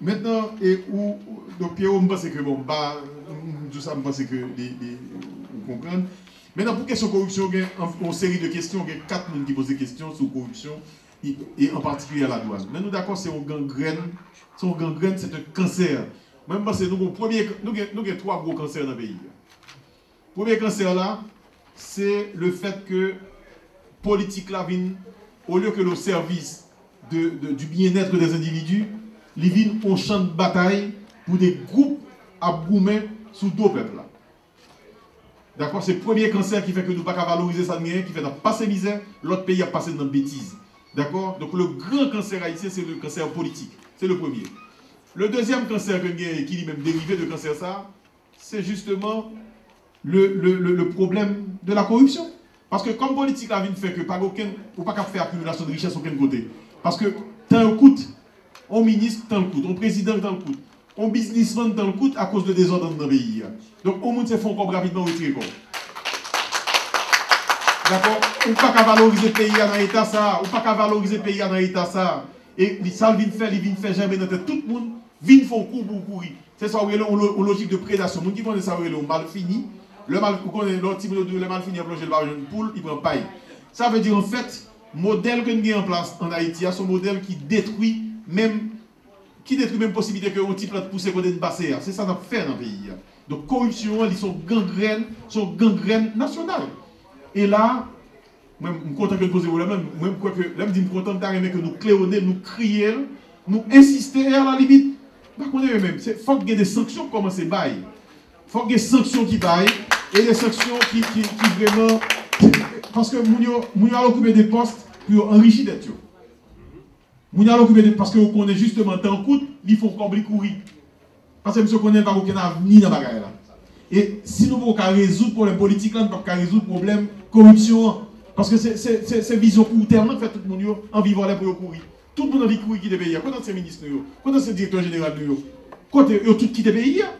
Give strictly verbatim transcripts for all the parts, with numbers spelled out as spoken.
Mentnan, e ou, ou- donk Pierrot, m panse ke, bon, m pa, m di w sa, m panse ke li, li, ou konprann. Mentnan, pou kesyon koripsyon, gen an- yon seri de kesyon, gen kat moun ki poze kesyon sou koripsyon, e, e an patikilye a ladwàn. Men nou dakò, se yon gangrèn, se yon gangrèn, se yon kansè. Mwen, m panse nou gen premye, nou gen, nou gen twa gwo kansè nan peyi a. Premye kansè la, se le fèt ke politik la vin, olye ke l o sèvis de, de, du bien-être des individus, li vin yon chan de batay pou de gwoup ap goumen sou do pèp la. Dakò? Se premye kansè ki fè ke nou pa ka valorize sa n genyen, ki fè n ap pase mizè, lòt peyi ap pase nan betiz. Dakò? Donk, le gran kansè ayisyen, se le kansè politik. Se le premye. Le dezyèm kansè ke n genyen, ki li menm derive de kansè sa, se justement le, le, le, le problème de la corruption. Paske kòm politik la vin fè ke pa gen okenn, ou pa ka fè akimilasyon de richès okenn kote. Paske tan yo kout, yon minis tan l kout, yon prezidan tan l kout, yon biznismann tan l kout akoz de dezòd anndan peyi a. Donk, yon moun se fè yon kòb rapidman, retire kòb. Dakò? Ou pa ka valorize peyi a nan eta sa a, ou pa ka valorize peyi a nan eta sa a. E li, sa l vin fè, li vin fè jèmen nan tèt tout moun, vin fè yon kou pou w kouri. Se sa w rele yon lo- yon lojik de predasyon. Moun ki konnen sa w rele yon malfini, lè mal, ou konnen lè yon timoun yo di w lè malfini an plonje l pa jwenn poul, li pran pay. Sa vle di, anfèt, modèl ke n gen an plas ann Ayiti a, se yon modèl ki detwi menm, ki detwi menm posiblite ke yon ti plant pouse kote n pase a. Se sa n ap fè nan peyi a. Donk, koripsyon an, li se yon gangrèn, se yon gangrèn nasyonal. E la, Mwen, m kontan ke n poze pwoblèm nan. Mwen, m kwè ke, lè m di m kontan, m ta renmen ke nou klewone l, nou kriye l, nou ensiste, e a la limit, m pa konnen yo menm. Se, fòk gen de sanksyon k kòmanse bay. Fòk gen sanksyon ki bay, e de sanksyon ki, ki, ki vrèman, paske moun yo, moun yo al okipe de pòs pou yo anrichi tèt yo. Moun yo al okipe de, paske yo konnen jisteman tan kout, li fè yon kòb, li kouri. Paske misye konnen l pa gen okenn avni nan bagay la. E si nou poko ka rezoud pwoblèm politik la, nou p ap ka rezoud pwoblèm koripsyon an. Paske se, se, se, se vizyon koutèm nan k fè tout moun yo anvi vòlè pou yo kouri. Tout moun anvi kouri kite peyi a. Kote ansyen minis nou yo? Kote ansyen direktè jeneral nou yo? Kote yo tout kite peyi a?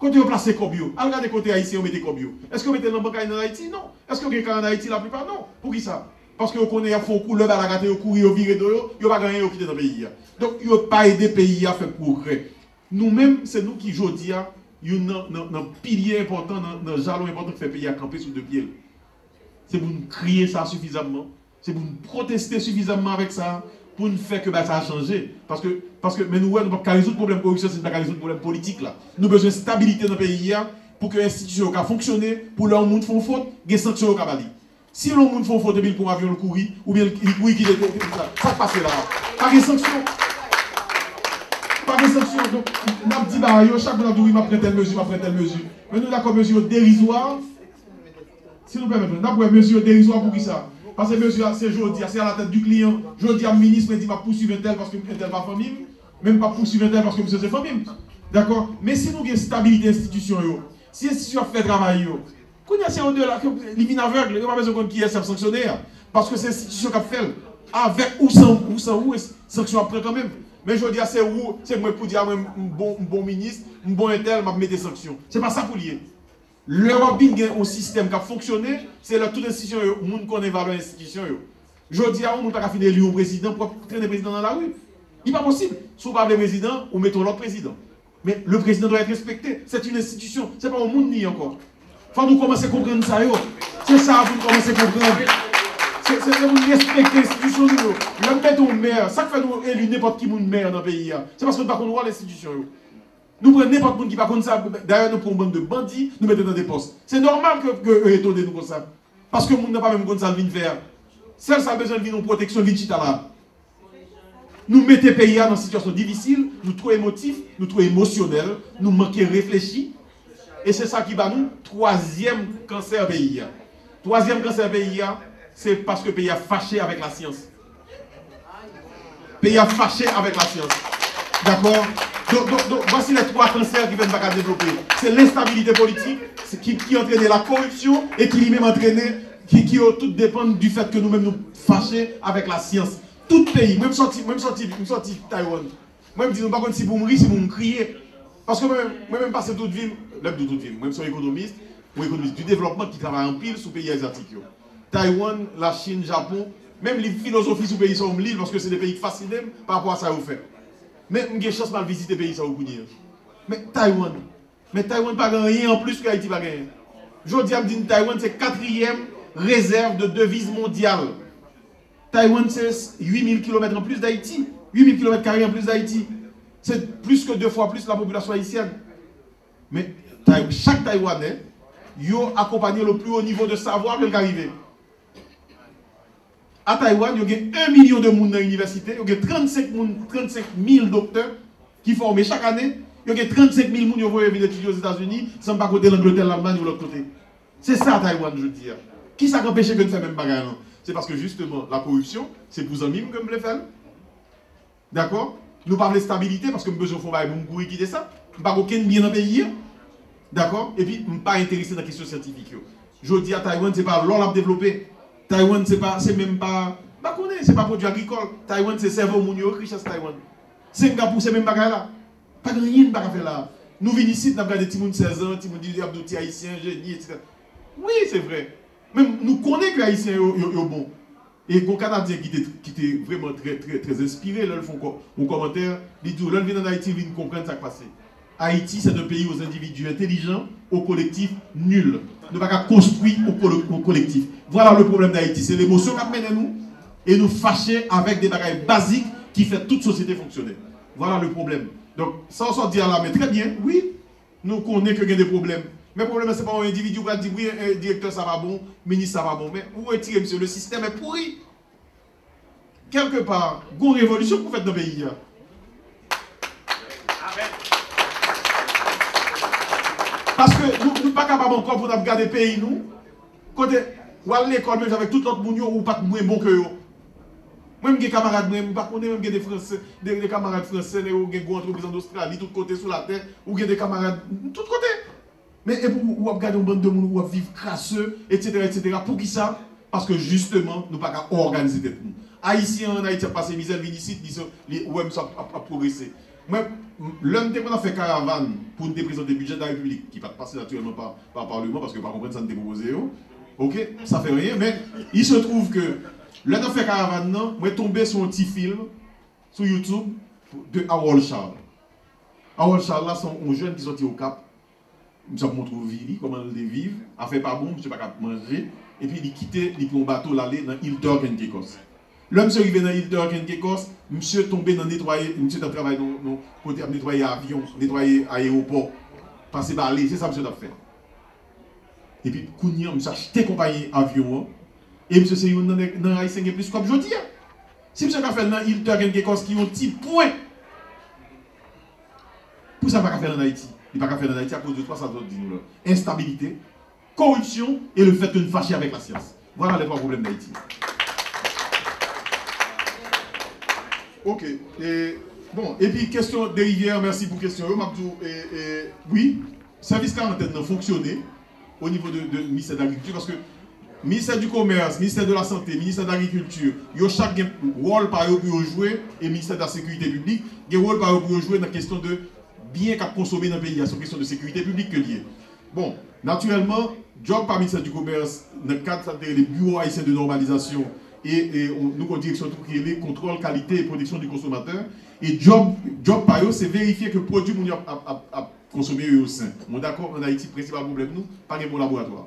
Kote yo plase kòb yo? Al gade kote ayisyen yo mete kòb yo. Èske yo mete l nan bank Ayiti? Non. Èske yo gen kay ann Ayiti? Laplipa non. Poukisa? Paske yo konnen y ap fè yon kou, lè bagay la gate, yo kouri, yo vire do yo, yo pa gen anyen yo kite nan peyi a. Donk, yo pa ede peyi a fè pwogrè. Nou menm, se nou ki jodi a, youn nan, nan, nan pilye enpòtan, nan, nan jalon enpòtan ki fè peyi a kanpe sou de pye l. Se pou n kriye sa sifizamman, se pou n pwoteste sifizamman avèk sa, pou n fè ke bagay sa a chanje. Paske, paske, men nou wè, nou p ap ka rezoud pwoblèm koripsyon si n pa ka rezoud pwoblèm politik la. Nou bezwen stabilite nan peyi a pou ke enstitisyon yo ka fonksyone, pou lè yon moun fè yon fot, gen sanksyon yo ka ba li. Si yon moun fè yon fot epi l pran yon avyon l kouri, oubyen li kouri kite, sa k pase la a? Pa gen sanksyon. Pa gen sanksyon. Donk, n ap di bagay yo, chak moun ap di wi, m ap pran tèl mezi, m ap pran tèl mezi. Men nou dakò mezi yo derizwa. Si nou pèmèt mwen, n ap wè mezi yo derizwa poukisa? Paske mezi a se jodi a, se a la tèt di kliyan. Jodi a m minis, mwen di m ap pousuiv entèl paske entèl pa fanmi m, men m p ap pousuiv entèl paske misye se fanmi m. Dakò? Men si nou gen stabilite enstitisyon yo, si enstitisyon ap fè travay yo, kounye a se odela ke li vin avèg, yo pa bezwen konn kiyès y ap sanksyone a. Paske se enstitisyon k ap fè l. Avèk ou san, ou san ou, sanksyon ap pran kanmenm. Men jodi a se ou, se mwen k pou di a mwen m bon, m bon minis, m bon entèl, m ap mete sanksyon. Se pa sa pou l ye. Lè w ap vin gen yon sistèm k ap fonksyone, se lè tout enstitisyon yo, moun konnen valè enstitisyon yo. Jodi a, yon moun pa ka fin eli yon prezidan pou ap trennen prezidan nan lari. Li pa posib. Si w pa vle prezidan, ou mete yon lòt prezidan. Men le président doit être respecté. C'est une institution. Se pa yon moun li ye ankò. Fò nou kòmanse konprann sa yo. Se sa pou nou kòmanse konprann. Se, se, se pou nou respekte enstitisyon nou yo. Lè m mete yon mè, sa k fè nou eli nenpòt ki moun mè nan peyi a? Se paske nou pa konn wòl enstitisyon yo. Nou pran nenpòt moun ki pa konn sa, dayè nou pran yon bann de bandi, nou mete nan de pòs. Se nòmal ke, ke yo etone nou konsa. Paske moun nan pa menm konn sa l vin fè a. Sèl sa l bezwen l vin yon pwoteksyon, l vin chita la. Nou mete peyi a nan sitiyasyon difisil, nou twò emotif, nou twò emosyonèl, nou manke reflechi. E se sa ki ba nou twazyèm kansè peyi a. Twazyèm kansè peyi a, se paske peyi a fache avèk lasyans. Peyi a fache avèk lasyans. Dakò? Donk, donk, donk, voici les trois cancers ki fè n pa ka devlope. Se lenstabilite politik, se ki, ki antrene la koripsyon e ki li menm antrene, ki, ki yo tout depann du fait que nou menm nou fache avèk lasyans. Tout peyi, mwen m sòti, mwen m sòti, m sòti Taiwan. Mwen m di nou pa konn si pou m ri, si pou m kriye. Paske mwen, mwen menm pase tout vi m, lè m di tout vi m, mwen m se yon ekonomis, yon ekonomis du développement ki travay anpil sou peyi azyatik yo. Taiwan, Lachin, Japon, menm liv filozofi sou peyi sa yo m li l paske se de peyi k fasine m pa rapò a sa yo fè. Men m gen chans m al vizite peyi sa yo kounye a. Men Taiwan. Men Taiwan pa gen anyen anplis ke Ayiti pa genyen. Jodi a m di n Taiwan se katriyèm rezèv de deviz mondyal. Taiwan se uit mil kilomèt anplis d Ayiti. Uit mil kilomèt kare anplis d Ayiti. Se plis ke de fwa plis la popilasyon ayisyèn. Men Tay- chak Taywanè, yo akonpanye le plus haut niveau de savoir ke l ka rive. A Taiwan, yo gen en milyon de moun nan inivèsite, yo gen trannsenk moun, trannsenk mil doktè ki fòme chak ane, yo gen trannsenk mil moun yo voye vin etidye Ozetazini, san m pa konte Langletè, Lalmany ou lòt kote. Se sa Taiwan jodi a. Kisa k anpeche ke n fè menm bagay lan? Se paske jisteman, la koripsyon, se pou zanmi m ke m vle fè l. Dakò? Nou pa vle stabilite paske m bezwen fè yon bagay pou m kouri kite sa. M pa gen okenn byen nan peyi a. Dakò? Epi m pa enterese nan kesyon syantifik yo. Jodi a Taiwan se pa lò l ap devlope. Taiwan se pa, se menm pa, m pa konnen, se pa pwodui agrikòl. Taiwan se sèvo moun yo, richès Taiwan. Sengapou se menm bagay la. Pa gen anyen n pa ka fè la. Nou vin isit, n ap gade timoun sèz an, timoun di, y ap di w ti ayisyen, jeni, etsetera. Wi, se vre. Men nou konnen ke ayisyen yo, yo, yo bon. E gon Kanadyen ki te, ki te vrèman trè, trè, trè enspire lè l fè yon kò-, yon kòmantè, li di w, lè l vin ann Ayiti, li vin konprann sa k pase. Haïti, c'est un pays aux individus intelligents, au collectif nul. Nou pa ka konstwi au colo- au collectif. Voilà le problème d'Haïti. Se lemosyon k ap mennen nou, e nou fache avèk de bagay bazik ki fè tout sosyete fonksyone. Voilà le problème. Donk, sa w sot di a la, men trè byen, wi, nou konnen ke gen de pwoblèm. Men pwoblèm nan, se pa yon endividi ou pral di, wi, eh, direktè sa pa bon, minis sa pa bon. Men ou retire misye, le système est pourri. Kèlkepa, gon revolisyon pou fèt nan peyi a. Paske nou, nou pa kapab ankò pou n ap gade peyi nou, kote w al lekòl menm jan avèk tout lòt moun yo, ou pa t mwen bon ke yo. Mwen, m gen kamarad mwen, m pa konnen, mwen, m gen de Franse, de, de kamarad Franse, nèg yo gen gwo antrepriz ann Ostrali, tout kote sou latè, ou gen de kamarad tout kote. Men epi w ap gade yon bann de moun, w ap viv krase, etsetera, etsetera. Poukisa? Paske jisteman, nou pa ka òganize tèt nou. Ayisyen ann Ayiti ap pase mizè, l vin isit, li, li wè misye ap, ap, ap pwogrese. Mwen, m- lè m te konn ap fè karavàn pou n te prezante bidjè de la repiblik, ki pa t pase natirèlman pa, pa palman, paske yo pa konprann sa n te pwopoze yo. Oke, sa fè anyen, men il se trouve que lè n ap fè karavàn nan, mwen tonbe sou yon ti fim sou YouTube de Harold Charles. Harold Charles la, se yon jèn ki sòti Okap. Misye ap montre w vi li, kòman l te viv. Afè pa bon, misye pa ka manje. Epi li kite, li pran yon bato, l ale nan il Turk and Caicos. Lè misye rive nan il Turk and Caicos, misye tonbe nan netwaye, misye t ap travay nan, nan kote ap netwaye avyon, netwaye ayewopò, pase bale, se sa misye t ap fè. Epi kounye a, misye achte konpayi avyon an, e misye se youn nan, nan Ayisyen gen plis kòb jodi a. Si misye ka fè l nan il Turk and Caicos ki yon ti pwen, poukisa l pa ka fè l ann Ayiti? Li pa ka fè l ann Ayiti akoz de twa sa m sot di nou la. Enstabilite, koripsyon e le fèt ke n fache avèk lasyans. Vwala lè twa pwoblèm d Ayiti. Oke. E, bon, epi kesyon de Rivière, mèsi pou kesyon yo. M ap di w, e, e, wi, sèvis karantèn nan fonksyone o nivo de, de ministè de lagrikilti, paske ministè di komès, ministè de la sante, ministè de lagrikilti, yo chak gen wòl pa yo pou yo jwe, e ministè de la sekirite piblik gen wòl pa yo pou yo jwe nan kesyon de byen k ap konsome nan peyi a, se yon kesyon de sekirite piblik ke l ye. Bon, natirèlman, djòb pa ministè di komès, nan kad sa n te rele Bureau Haïtien de Normalisation, e, e nou gen yon direksyon tou ki rele Contrôle Qualité et Protection du Consommateur, e djòb, djòb pa yo, se verifye ke pwodui moun yo ap, ap, ap, ap konsome yo, yo sen. Mwen dakò, ann Ayiti, prensipal pwoblèm nou, pa gen bon laboratwa.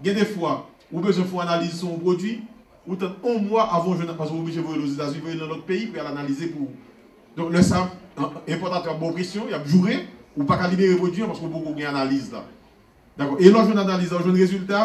Gen de fwa, ou bezwen fè yon analiz sou yon pwodui, ou tann yon mwa avan w jwenn, paske w oblije voye l Ozetazini, voye l nan lòt peyi pou y al analize pou ou. Donk, lè sa, an- enpòtatè ap ba w presyon, y ap joure, ou pa ka libere pwodui an paske w poko gen analiz la. Dakò? E lè w jwenn analiz la, w jwenn rezilta,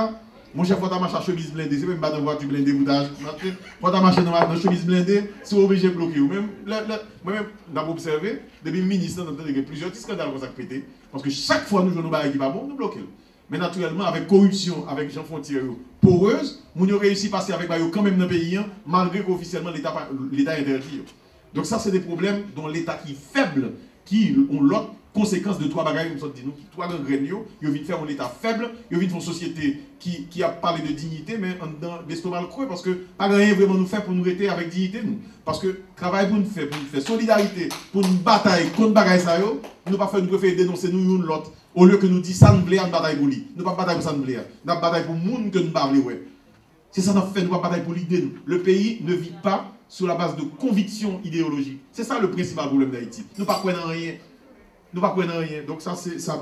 monchè, fò w ta mache ak chemiz blende. Se menm pa nan vwati blende pou w ta mache. Fò w ta mache nan, nan chemiz blende, si w oblije bloke yo. Men, lè, lè, mwen menm, n ap obsève, depi m minis lan, n ap tande gen plizyè ti eskandal konsa k pete. Paske chak fwa nou jwenn yon bagay ki pa bon, nou bloke l. Men natirèlman, avèk koripsyon, avèk jan fwontyè yo porez, moun yo reyisi pase avèk bagay yo kanmenm nan peyi an, malgre ke ofisyèlman Leta pa, Leta entèdi yo. Donk sa se de pwoblèm de yon Leta ki fèb, ki yon lòt konsekans de twa bagay m sot di nou, ki twa gangrenn yo, yo vin fè yon Leta fèb, yo vin fè yon sosyete ki, ki ap pale de diyite, men anndan lestoma l kre, paske pa gen anyen vrèman nou fè pou nou rete avèk diyite nou. Paske travay pou n fè, pou n fè solidarite, pou n batay kont bagay sa yo, nou pa fè, nou prefere denonse nou youn lòt. Olye ke nou di sa n vle a, n batay pou li. Nou p ap batay pou sa n vle a. N ap batay pou moun ke n pa vle wè. Se sa n ap fè, nou p ap batay pou lide nou. Le pays ne vit pas sur la base de convictions idéologiques. C'est ça le principal problème d'Haïti. Nou pa kwè nan anyen. Nou pa kwè nan anyen. Donk sa se sa